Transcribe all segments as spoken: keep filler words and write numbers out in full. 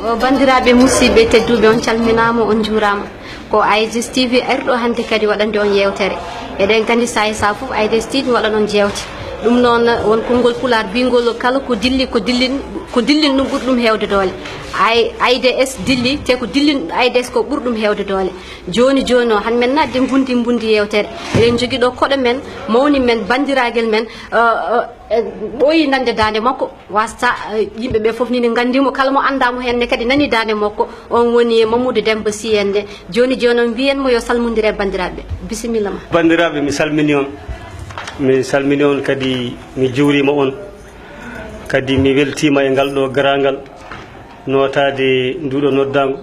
O, banndiraaɓe musidɓe tedduɓe, on calminaama, on njuuraama. Ko A I D S T V ari ɗo hannde kadi waɗande on yeewtere. Eɗen nganndi, sahaa e sahaa fof, A I D S T V waɗan on jeewte. Ɗum noon, won konngol pulaar biyngol kala ko dilli, ko dillin, ko dillin ɗum ɓuri ɗum heewde doole. A I D S dilli, te ko dillin A I D S ko ɓuri ɗum heewde doole. Jooni jooni o, han men naatde mbundi mbundi yeewtere. Eɗen njogii ɗo koɗo men, mawni men, banndiraagal men, eh, eh, eh, ɓooyi nande daande makko. Wasta, eh, yimɓe ɓe fof ni ne nganndi mo, kala mo anndaa mo heen ne kadi nani daande makko, on woni Mamadou Demba Sy en nde. Jooni jooni on mbiyen mo yo salmondir e banndiraaɓe. Bisimilla ma. Banndiraaɓe, mi salmini on. Mi salmini on kadi mi juuriima on. Kadi mi weltiima e ngal ɗo garaangal nootaade nduɗo noddaango.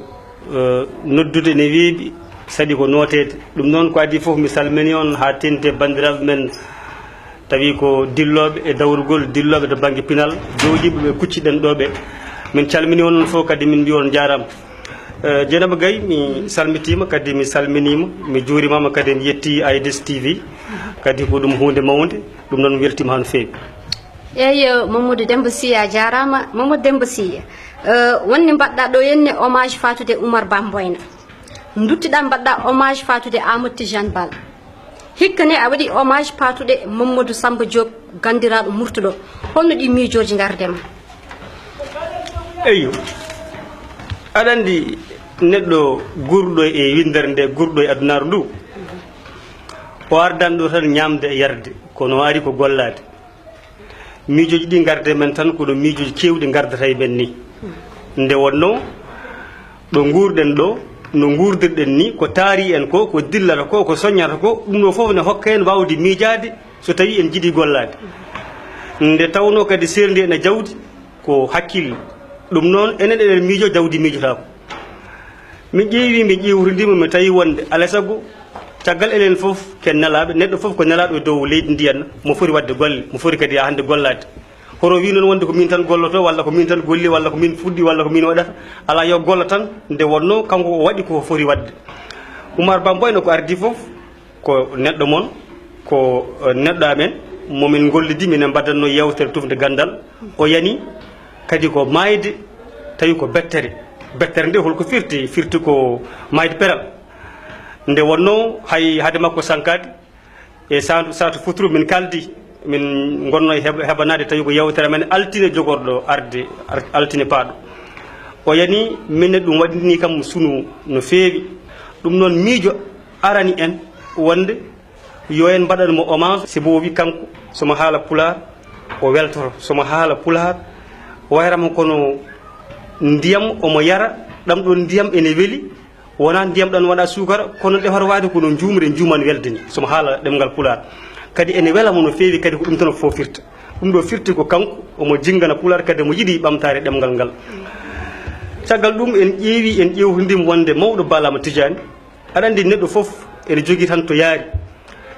Eh, noddude ne weeɓi, saɗi ko nooteede. Ɗum noon ko adii fof mi salmini on haa teeŋti e banndiraaɓe men tawi ko dillooɓe e dawrugol, dillooɓe to bannge pinal, jooɗiiɓe ɓe kucciɗen ɗo ɓe. Min calmini on fof kadi min mbiy on njaaraama. Eh, Dieynaba Gaye, mi salmitiima kadi mi salminiima, mi juurimaama kadi mi yetti A I D S T V. Kadi ko ɗum huunde mawnde, ɗum noon mi weltiima haa no feewi. Eeyi, Mamadou Demba Sy, a jaaraama. Mamadou Demba Sy, eh, wonde mbaɗɗa ɗo henne hommage faatude Oumar Ba Mboyna. Nduttiɗaa mbaɗɗa hommage faatude Amadou Tidiane Bal. Hikka ne a waɗi hommage faatude Mamadou Samba Diop, ganndiraaɗo Murtuɗo. Holno ɗi miijooji ngarde ma? Eyyo. Aɗa anndi neɗɗo guurɗo e winndere nde, guurɗo e adunaaru ndu, o ardaani ɗo tan ñaamde e yarde, kono o ari ko gollaade. Miijooji ɗi ngarde men tan, ko no miijooji keewɗi ngardata e men ni. Nde wonnoo, ɗo nguurɗen ɗo, no nguurdirɗen ni, ko taari en ko, ko dillata ko, ko soññata ko, ɗum ɗo fof ne hokka en waawde miijaade so tawii en njiɗii gollaade. Nde tawnoo kadi seerndi ene jawdi, ko hakkille. Ɗum noon, enen eɗen miijoo, jawdi miijotaako. Min ƴeewi, min ƴeewtodiima, mi tawi wonde alaa e sago, caggal enen fof ken nelaaɓe, neɗɗo fof ko nelaaɗo e dow leydi ndi henna, mo foti waɗde golle, mo foti kadi haa hannde gollaade. Hoto wii noon wonde ko min tan gollotoo, walla ko min tan golli, walla ko min fuɗɗi, walla ko min waɗata. Alaa, yo gollo tan, nde wonnoo kanko o waɗi ko foti waɗde. Oumar Ba Mboyna ko ardii fof, ko neɗɗo mon, ko, eh, neɗɗo amen, mo min ngollidi, minen mbaɗatnoo yeewtere tufnde ganndal. O yani kadi ko maayde, tawi ko bettere. Bettere nde holko firti? Firti ko maayde peral. Nde wonnoo hay hade makko sankaade, e saatu, saatu futuro min kaldi, min ngonnoo e heb-, hebanaade tawi ko yeewtere amen altine jogorɗo arde, ar-, altine paaɗo. O yani, min ne ɗum waɗini kam sunu no feewi. Ɗum noon miijo arani en wonde yo en mbaɗan mo hommage, sibu o wi kanko, so mo haala pulaar, o weltoto. So mo haala pulaar, o wayrama kono ndiyam omo yara, ɗam ɗon ndiyam ene weli, wonaa ndiyam ɗam waɗa suukara, kono nde hoto waade kono njuumre njuuman welde ni, so mo haala ɗemngal pulaar. Kadi ene wela mo no feewi, kadi ko ɗum tan o foofirta. Ɗum ɗo firti ko kanko, omo jinngana pulaar, kadi omo yiɗi ɓamtaare ɗemngal ngal. Caggal ɗum, en ƴeewi, en ƴeewtodii wonde mawɗo Ba Lama Tijaani, aɗa anndi, neɗɗo fof ene jogii tan to yaari.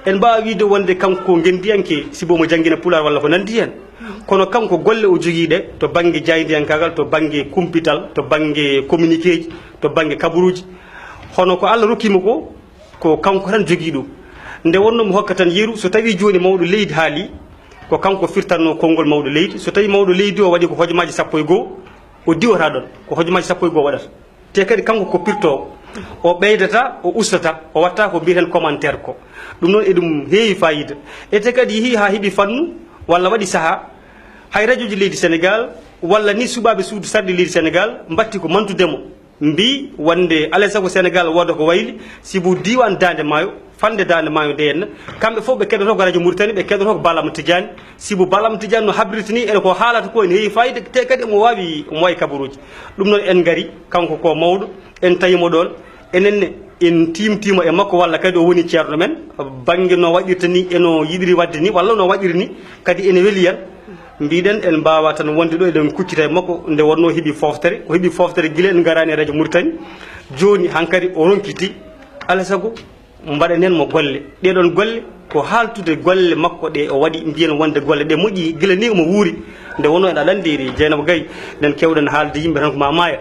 En mbaawa wiyde wonde kanko ko ngenndiyanke, sibu omo janngina pulaar walla ko nanndi heen. Kono kanko golle o jogii ɗe to bannge jaayndiyankaagal, to bannge kumpital, to bannge communiqueeji, to bannge kabaruuji. Hono ko Allah rokki mo ko, ko kanko tan jogii ɗum. Nde wonnoo mo hokka tan yeru, so tawii jooni mawɗo leydi haalii, ko kanko firtatnoo konngol mawɗo leydi. So tawii mawɗo leydi o waɗi ko hojomaaji sappo e goo, o diwataa ɗoon, ko hojomaaji sappo e goo waɗata. Te kadi kanko ko pirtoowo, o ɓeydata, o ustata, o watta ko mbiyeten commentaire ko. Ɗum noon eɗum heewi faayiida. E te kadi yehii haa heɓi fannu, walla waɗi sahaa, hay rajoji leydi Senegaal, walla ni suɓaaɓe suudu sarɗi leydi Senegaal, mbatti ko mantude mo. Mbii wonde alaa e sago Senegaal wooda ko wayli, sibu diiwaan Daande Maayo, fande Daande Maayo nde henna, kamɓe fof ɓe keɗotoo ko rajo Muritani, ɓe keɗotoo ko Ba Lama Tijaani, sibu Ba Lama Tijaani no habrirta ni, ene ko haalata ko ene heewi faayiida, te kadi omo waawi, omo waawi kabaruuji. Ɗum noon en ngari, kanko ko mawɗo, en tawi mo ɗoon, enen ne en tiimtiima e makko, walla kadi o woni ceerno men, bannge no waɗirta ni, eno yiɗiri waɗde ni, walla no waɗiri ni, kadi ene weli en. Mbiɗen en mbaawa tan wonde ɗo eɗen kuccita e makko, nde wonnoo heɓi fooftere, o heɓi fooftere gila en ngaraani e rajo Muritani, jooni hankadi o ronkiti, alaa sago mbaɗanen mo golle. Ɗee ɗoon golle ko haaltude golle makko ɗe o waɗi, mbiyen wonde golle ɗe moƴƴi gila ni omo wuuri. Nde wonnoo eɗa anndi Dieynaba Gaye, eɗen keewɗen haalde yimɓe tan ko ma maaya.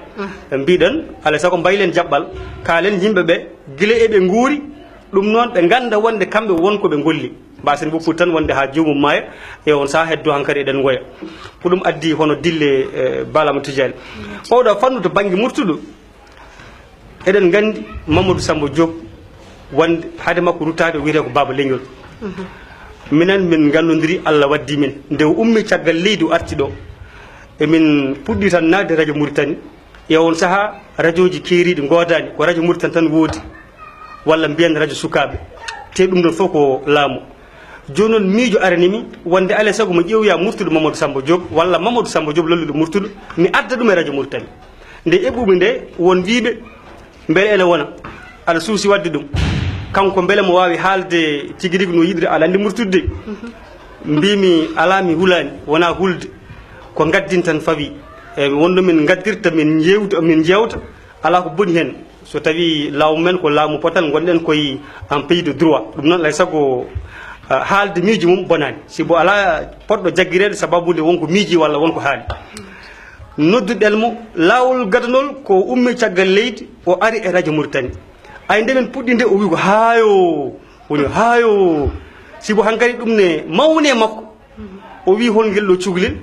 Mbiɗen alaa sago mbaylen jaɓɓal, kaalen yimɓe ɓe gila eɓe nguuri, ɗum noon ɓe ngannda wonde kamɓe won ko ɓe ngolli. Mbasen woppude tan wonde haa joomum maaya, e on sahaa heddo hankadi eɗen ngoya. Ko ɗum addi hono dille, eh, Ba Lama Tijaani. Oɗo fannu to bannge Murtuɗo, eɗen nganndi Mamadou Samba Diop wonde hade makko ruttaade o wiyetee ko Baaba Leñol. Minen min nganndondiri, Allah waddi min. Nde o ummi caggal leydi o arti ɗo, emin puɗɗi tan naatde Radio Mauritanie. E on sahaa, rajooji keeriiɗi ngoodaani, ko Radio Mauritanie tan woodi, walla mbiyen radio sukaaɓe. Te ɗum ɗon fof ko laamu. Jooni noon miijo arani mi wonde alaa e sago mo ƴeewoya Murtuɗo Mamadou Samba Diop, walla Mamadou Samba Diop lolluɗo Murtuɗo, mi adda ɗum e Radio Mauritanie. Nde eɓɓumi nde, won wiyɓe, mbele ene wona, aɗa suusi waɗde ɗum. Kanko mbele mo waawi haalde tigi rigi no yiɗri, aɗa anndi Murtuɗo de. Mbimi, alaa, mi hulaani, wonaa hulde. Ko ngaddin tan fawi. E wonno min ngaddirta, min njeewta, min njeewta, alaa ko boni heen. So tawii laamu men ko laamu potal, ngonɗen koye en pays de droit. Ɗum noon, alaa e sago, ah, haalde miijo mum bonaani. Sibu alaa poɗɗo jaggireede sababu nde won ko miiji walla won ko haali. Nodduɗen mo, laawol gadanol ko ummi caggal leydi, o ari e Radio Mauritanie. Ay, nde min puɗɗi nde, o wi ko haayo, woni haayo. Sibu hankadi ɗum ne mawni e makko. O wi hol ngel ɗo cukalel.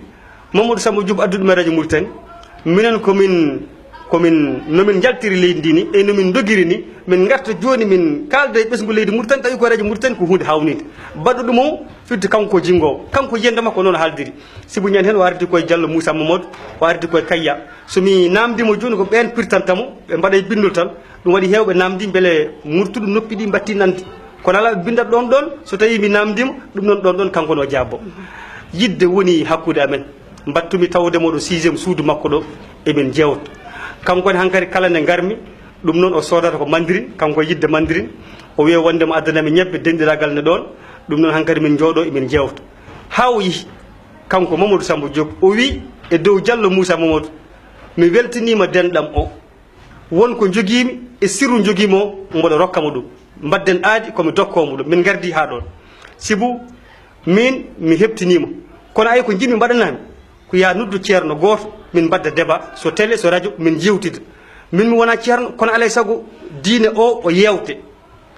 Mamadou Samba Diop adduɗo ɗum e Radio Mauritanie. Minen ko min, ko min, no min njaltiri leydi ndi ni, e no min dogiri ni, min ngarta jooni min kaalda e ɓesngu leydi Mauritanie, tawi ko Radio Mauritanie ko huunde haawnide. Baɗɗo ɗum o firti kanko ko jinngoowo. Kanko yiyannde makko noon haaldiri. Sibu ñande heen o ardi koye Diallo Moussa Mamadou, o ardi koye Kayya. So mi naamndii mo jooni ko ɓeen pirtanta mo, ɓe mbaɗa e binndol tan. Ɗum waɗi heewɓe naamndii mbele Murtuɗo noppi ɗi mbatti nande. Kono alaa ɓe binndat ɗoon ɗoon, so tawii mi naamndiima, ɗum noon ɗoon ɗoon kanko no jaabo. Yiɗde woni hakkunde amen. Mbaɗtumi tawde mo ɗo sixième suudu makko ɗo, emin njeewta. Kanko ne hankadi kala nde ngarmi, ɗum noon o soodata ko mandirin, kanko e yiɗde mandirin. O wiya wonde mo addanami ñebbe, denɗiraagal ne ɗoon, ɗum noon hankadi min njooɗo emin njeewta. Haa o yihi, kanko Mamadou Samba Diop, o wi e dow Diallo Moussa Mamadou, mi weltiniima denɗam o. Won ko njogiimi e sirru njogiimi o, mboɗo rokka mo ɗum. Mbaɗden aadi ko mi dokkoo mo ɗum. Min ngardi haa ɗoon. Sibu, miin, mi heɓtiniima. Kono ay ko njiɗmi mbaɗanaa mi, ko yo a noddu ceerno gooto, min mbaɗda débat, so télé, so radio, min njeewtida. Min mi wonaa ceerno, kono alaa e sago diine o, o yeewte.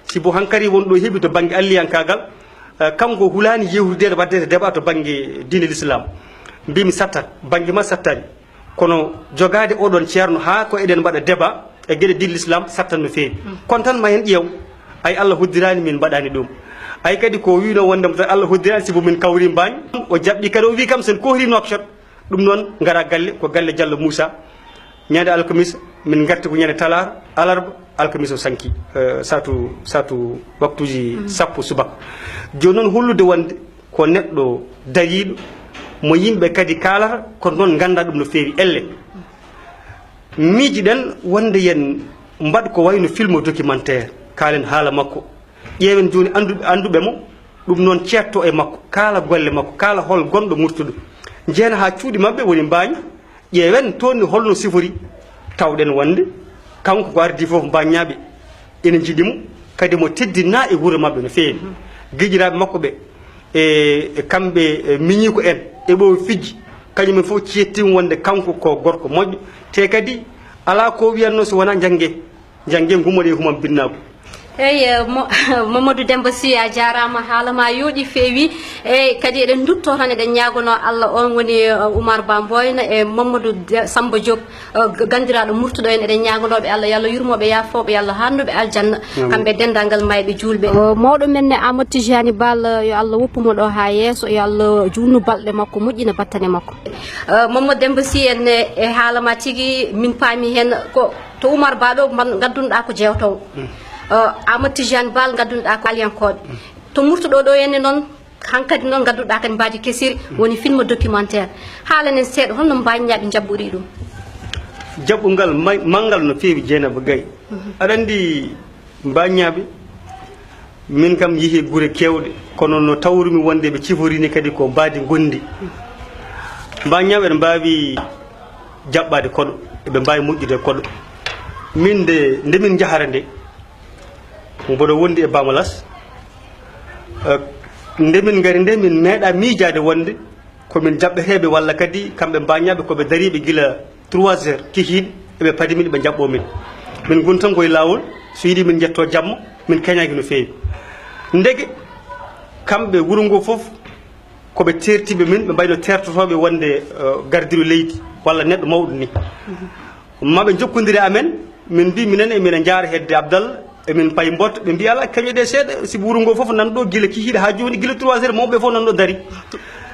Sibu hankadi won ɗo heɓi to bannge alliyankaagal, eh, kanko hulaani yeewtude waɗde débat to bannge diine l'islam. Mbimi sattat, bannge ma sattaani. Kono jogaade oɗon ceerno haa ko eɗen mbaɗa débat e geɗe diine l'islam sattan no feewi. Kono tan ma en ƴeew, ay Allah hoddiraani min mbaɗaani ɗum. Ay kadi ko wiino wonde mo tan Allah hoddiraani sibu min kawri Mbaañ. O jaɓɓi kadi o wi kam sen kohri Nouakchott. Ɗum noon, ngara galle, ko galle Diallo Moussa. Ñande alkamisa, min ngarti ko ñande talaata, alarba, alkamisa o sanki, eh, saatu, saatu waktuuji sappo subaka. Jooni noon, hollude wonde ko neɗɗo dariiɗo, mo yimɓe kadi kaalata, kono noon nganndaa ɗum no feewi. Elle, miijiɗen wonde yen mbaɗ ko wayno film documentaire, kaalen haala makko. Ƴeewen jooni annduɓe, annduɓe mo, ɗum noon ceedto e makko, kaala golle makko, kaala hol gonɗo Murtuɗo. Njehen haa cuuɗi maɓɓe woni Mbaañ, ƴeewen toon ni holno sifori, tawɗen wonde kanko ko ardii fof Mbaañnaaɓe ene njiɗi mo, kadi mo teddinaa e wuro maɓɓe no feewi. Gijiraaɓe makko ɓe, e, e kamɓe, e, miñiiko en, e ɓe o fijji, kañum en fof ceettimo wonde kanko ko gorko moƴƴo, te kadi alaa ko wiyatnoo so wonaa njannge. Jannge ngummoree humam binnaagu. Eyi, eh, Mo-, Mamadou Demba Sy, a jaaraama, haala ma yooɗi, feewi. Eyi, kadi eɗen ndutto tan, eɗen ñaagono Allah, on woni, eh, Oumar Ba Mboyna e Mamadou De-, Samba Diop, eh, g-, ganndiraaɗo Murtuɗo en, eɗen ñaagonoɓe Allah, yo Allah yurmoɓe, yaafooɓe, yo Allah haannuɓe aljanna, kamɓe e denndaangal mayɓe juulɓe. Eh, mawɗo men ne Amadou Tijani Bal, yo Allah woppu mo ɗo haa yeeso, yo Allah juutnu balɗe makko, moƴƴina battane makko. Eh, Mamadou Demba Sy en, eh, e haala ma tigi, min paami heen ko To Oumar Ba ɗo, mban-, ngaddunoɗaa ko jeewtoowo. Eh, Amadou Tidiane Bal, ngaddunoɗaa ko aliyankooɓe. To Murtuɗo ɗo henne noon, hankadi noon ngadduɗaa kadi mbaadi kesiri, woni film documentaire. Haalanen seeɗa, holno Mbaañnaaɓe njaɓɓori ɗum? Jaɓɓungal may-, manngal no feewi, Jeynaba Gaye. Aɗa anndi Mbaañnaaɓe, min kam yehi gure keewɗe, kono no tawrumi wonde ɓe ciforini kadi ko mbaadi ngonndi. Mbaañnaaɓe ene mbaawi jaɓɓaade koɗo, eɓe mbaawi moƴƴude koɗo. Min nde, nde min njahara nde, mboɗo wondi e Bamalas. Eh, nde min ngari nde, min meeɗa miijaade wonde ko min jaɓɓeteeɓe walla kadi kamɓe Mbaañnaaɓe ko ɓe dariiɓe gila trois heures kikiiɗe, eɓe padi min, ɓe njaɓɓoo min. Min ngoni tan koye laawol, so yiɗi min njettoo jamma, min kañaaki no feewi. Ndeke, Kamɓe wuro ngo fof, ko ɓe teertiiɓe min, ɓe mbayno teertotooɓe wonde, eh, gardiiɗo leydi walla neɗɗo mawɗo ni. Ma ɓe njokkondire amen, min mbi minen e minen njaara hedde Abdal, emin payi mbotta, ɓe mbi alaa, keñoɗe seeɗa, sibu wuro ngo fof nan ɗo gila kikiiɗe haa jooni, gila trois heures, mawɓe fof nan ɗo dari.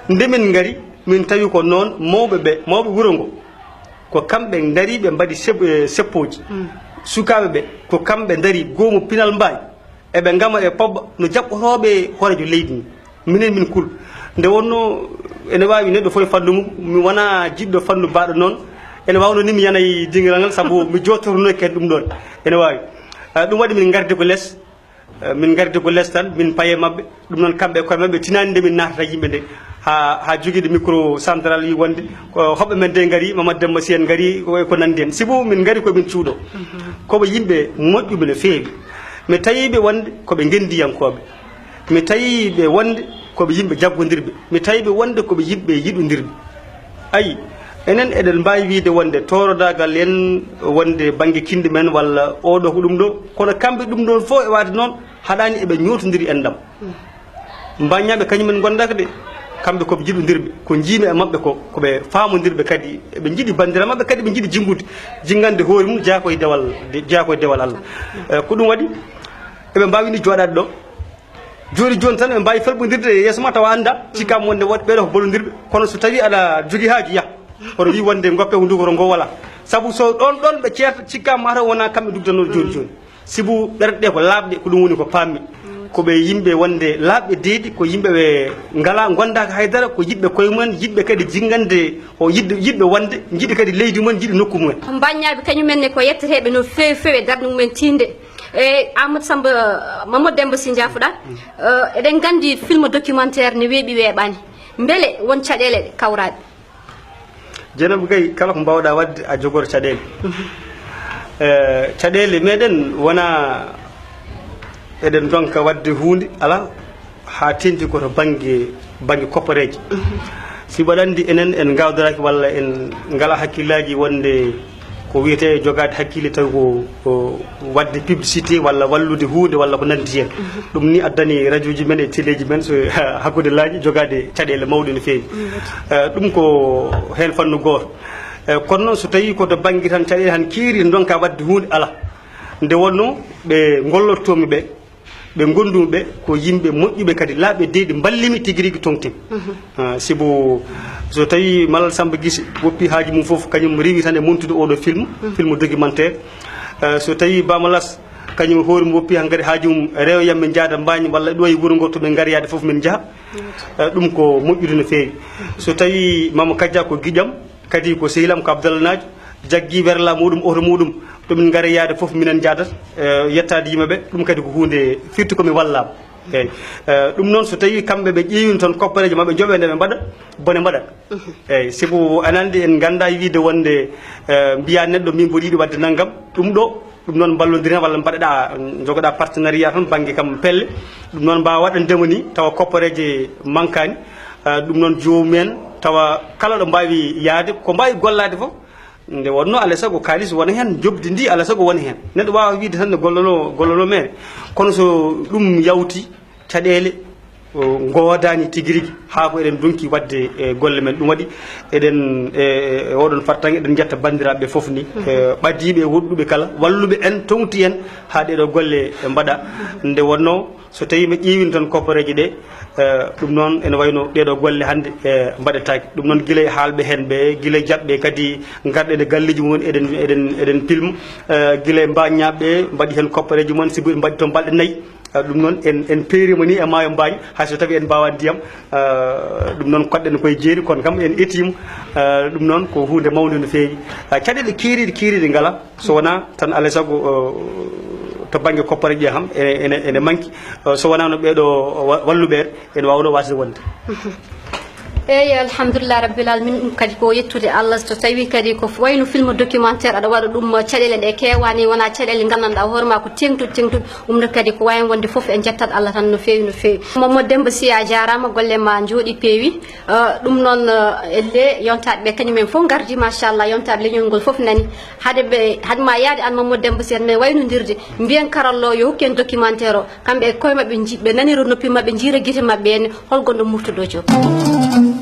Nde min ngari, min tawi ko noon mawɓe ɓe, mawɓe wuro ngo, ko kamɓe ndari, ɓe mbaɗi sep-, eh, seppooji. Mm. Sukaaɓe ɓe, ko kamɓe ndari goomu pinal mbaay. Eɓe ngama e pobba no jaɓɓotooɓe hooreejo leydi ni. Minen min kul. Nde wonnoo, ene waawi neɗɗo fof e fannu mum, mi wonaa jiɗɗo fannu baaɗo noon. Ene waawnoo ni mi yana e dingiral ngal, sabu mi jootornoo kadi ɗum ɗoon. Ene waawi. Ah, ɗum waɗi min ngardi ko les. Eh, min ngardi ko les tan, min paye maɓɓe. Ɗum noon kamɓe e koye maɓɓe tinaani nde min naatata yimɓe nde. Haa, haa jogiiɗo micro central wi wonde ko hoɓɓe men de ngari, Mamadou Demba Sy en ngari, ko, ko nanndi heen. Sibu min ngari ko min cuuɗo. Mhm. Ko ɓe yimɓe moƴƴuɓe no feewi. Mi tawi ɓe wonde ko ɓe ngenndiyankooɓe. Mi tawi ɓe wonde ko ɓe yimɓe jaggondirɓe. Mi tawi ɓe wonde ko ɓe yimɓe yiɗondirɓe. Ayi, enen eɗen mbaawi wiyde wonde toorodaagal en wonde bannge kinɗi men walla oɗo ko ɗum ɗo. Kono kamɓe ɗum ɗoon fof e waade noon haɗaani eɓe ñootondiri enɗam. Mbaññaaɓe kañum en ngondaaka de. Kamɓe ko ɓe jiɗondirɓe. Ko njiimi e maɓɓe ko, ko ɓe faamondirɓe kadi. Eɓe njiɗi banndiraaɓe maɓɓe kadi, ɓe njiɗi jinngude. Jinngande hoore mum jeyaa ko e dewal, jeyaa ko e dewal Allah. Eh, ko ɗum waɗi eɓe mbaawi ni jooɗaade ɗo. Jooni jooni tan ɓe mbaawi felɓondirde e yeeso ma tawa annda, cikkaama wonde woɗ-, ɓeeɗo ko ballondirɓe. Kono so tawii aɗa jogii haaju, yah. Kono wii wonde ngoppe ko ndukoroo ngo wala. Sabu so ɗoon ɗoon ɓe ceerta, cikkaama mataw wonaa kamɓe ndugdanoo jooni jooni. Sibu ɓerɗe ɗe ko laaɓɗe, ko ɗum woni ko paammi. Ko ɓe yimɓe wonde laaɓɓe deeɗi, ko yimɓe ɓe ngalaa, ngondaaka haydara, ko yiɗɓe koye mumen, yiɗɓe kadi jinngande, o yiɗɓe, yiɗɓe wonde, njiɗi kadi leydi mumen, njiɗi nokku mumen. Mbaññaaɓe kañum en ne ko yetteteeɓe no feewi feewi e darnde mumen tiinde. E Amadou Samba, Mamadou Demba Sy njaafuɗaa. Eh, eɗen nganndi film documentaire ne weeɓi weeɓaani. Mbele won caɗeele ɗe kawraaɗe? Jeenaba Gaye, kala ko mbaawɗaa waɗde, a jogoto caɗeele. Eh, caɗeele meɗen wonaa eɗen ndonka waɗde huunde, alaa, haa teeŋti ko to bannge, bannge koppareeje. Si mbaɗa anndi enen en ngaawdoraaki walla en ngalaa hakkillaaji wonde ko wiyetee jogaade hakkille tawi ko, ko waɗde publicité walla wallude huunde walla ko nanndi heen. Ɗum ni addani rajooji men e teleeji men so hakkunde laaji jogaade caɗeele mawɗe no feewi. Eh, ɗum ko heen fannu gooto. Eh, kono noon so tawii ko to bannge tan caɗeele han keeri ndonka waɗde huunde, alaa. Nde wonnoo ɓe ngollotoomi ɓe, ɓe ngondumi ɓe ko yimɓe moƴƴuɓe kadi laaɓɓe deeɗi mballimi tigi rigi toŋtim. Ah, sibu so tawii Malal Samba Gise woppi haaju mum fof, kañum rewi tan e montude oɗo film, film documentaire. Eh, so tawii Ba Malas kañum hoore mum woppi hankadi haaju mum, rewa yam min njaada Mbaañ walla ɗo e wuro ngo to min ngari yaade fof min njaha. Eh, ɗum ko moƴƴude no feewi. So tawii Mama Kajja ko giƴam, kadi ko sehil am ko Abdallah Naajo, jaggi werla muɗum, oto muɗum, to min ngari yaade fof minen njaadata, eh, yettaade yimɓe ɓe, ɗum kadi ko huunde firti ko mi wallaama. Eeyi. Eh, ɗum noon so tawii kamɓe ɓe ƴeewino toon koppareeje maɓɓe njoɓee nde ɓe mbaɗa, bone mbaɗat. Eeyi, sibu aɗa anndi en nganndaa wiide wonde, eh, mbiyaa neɗɗo min mboɗo yiɗi waɗde nanngam, ɗum ɗo, ɗum noon mballondiren walla mbaɗaɗaa, njogoɗaa partenariat toon bannge kam pelle. Ɗum noon mbaawa waɗandema ni tawa koppareeje mankaani. Eh, ɗum noon joomum en tawa kala ɗo mbaawi yahde, ko mbaawi gollaade fof. Nde wonnoo alaa e sago kaalis wona heen, njoɓdi ndi alaa e sago wona heen. Neɗɗo waawa wiide tan ne gollanoo, gollanoo meere. Kono so ɗum yawti, caɗeele, o, ngoodaani tigi rigi, haa ko eɗen ndonki waɗde e golle men. Ɗum waɗi eɗen, e, e oɗon fartaŋŋe, eɗen njetta banndiraaɓe ɓe fof ni, e, ɓadiiɓe e woɗɗuɓe kala, walluɓe en, toŋti en, haa ɗee ɗoo golle mbaɗa. Nde wonnoo, so tawii ɓe ƴeewino tan koppareeje ɗe, eh, ɗum noon ene wayno ɗee ɗoo golle hannde, eh, mbaɗetaake. Ɗum noon gila e haalɓe heen ɓe, gila e jaɓɓe kadi ngarɗen e galleeji mum, eɗen, eɗen, eɗen pilma, eh, gila e mbaaññaaɓe ɓe mbaɗi heen koppareeje mum, sibu en mbaɗi toon balɗe nayi. Eh, ɗum noon en, en peeriima ni e maayo Mbaañ, hay so tawii en mbaawaa ndiyam, eh, ɗum noon koɗɗen koye jeeri, kono kam en etiima, eh, ɗum noon ko huunde mawnde no feewi. Eh, caɗeele keeriiɗe, keeriiɗe ngalaa. So wonaa tan, alaa e sago, o, to bannge koppare ƴiya kam, ene, ene, ene manki. O, so wonaano ɓee ɗoo wa-, walluɓe en, ene waawnoo waasde wonde. Eyi, alhamdulillah rabbil alamin, ɗum kadi ko yettude Allah. So tawi kadi ko wayno film documentaire aɗa waɗa ɗum, caɗeele ɗe keewani, wona caɗeele nganndanɗaa hoore ma ko teŋtuɗe teŋtuɗe. Ɗum ne kadi ko wawi wonde fof, en jettat Allah tan no feewi no feewi. Momo Demba Sy, a jarama, golle ma jooɗi peewi. Eh, ɗum noon, eh, elle yontaɓe ɓe kañum en fof gardi, machallah, yontaɓe leñol ngol fof nani. Hade ɓe, hade ma yaade an Momo Demba Sy, mais waynodirde, mbiyen karallo yo hokku en documentaire o. Kamɓe e koye maɓɓe nji-, ɓe naniro noppi maɓɓe, jiira gite maɓɓe en, hol gonɗo Murtudo Diop.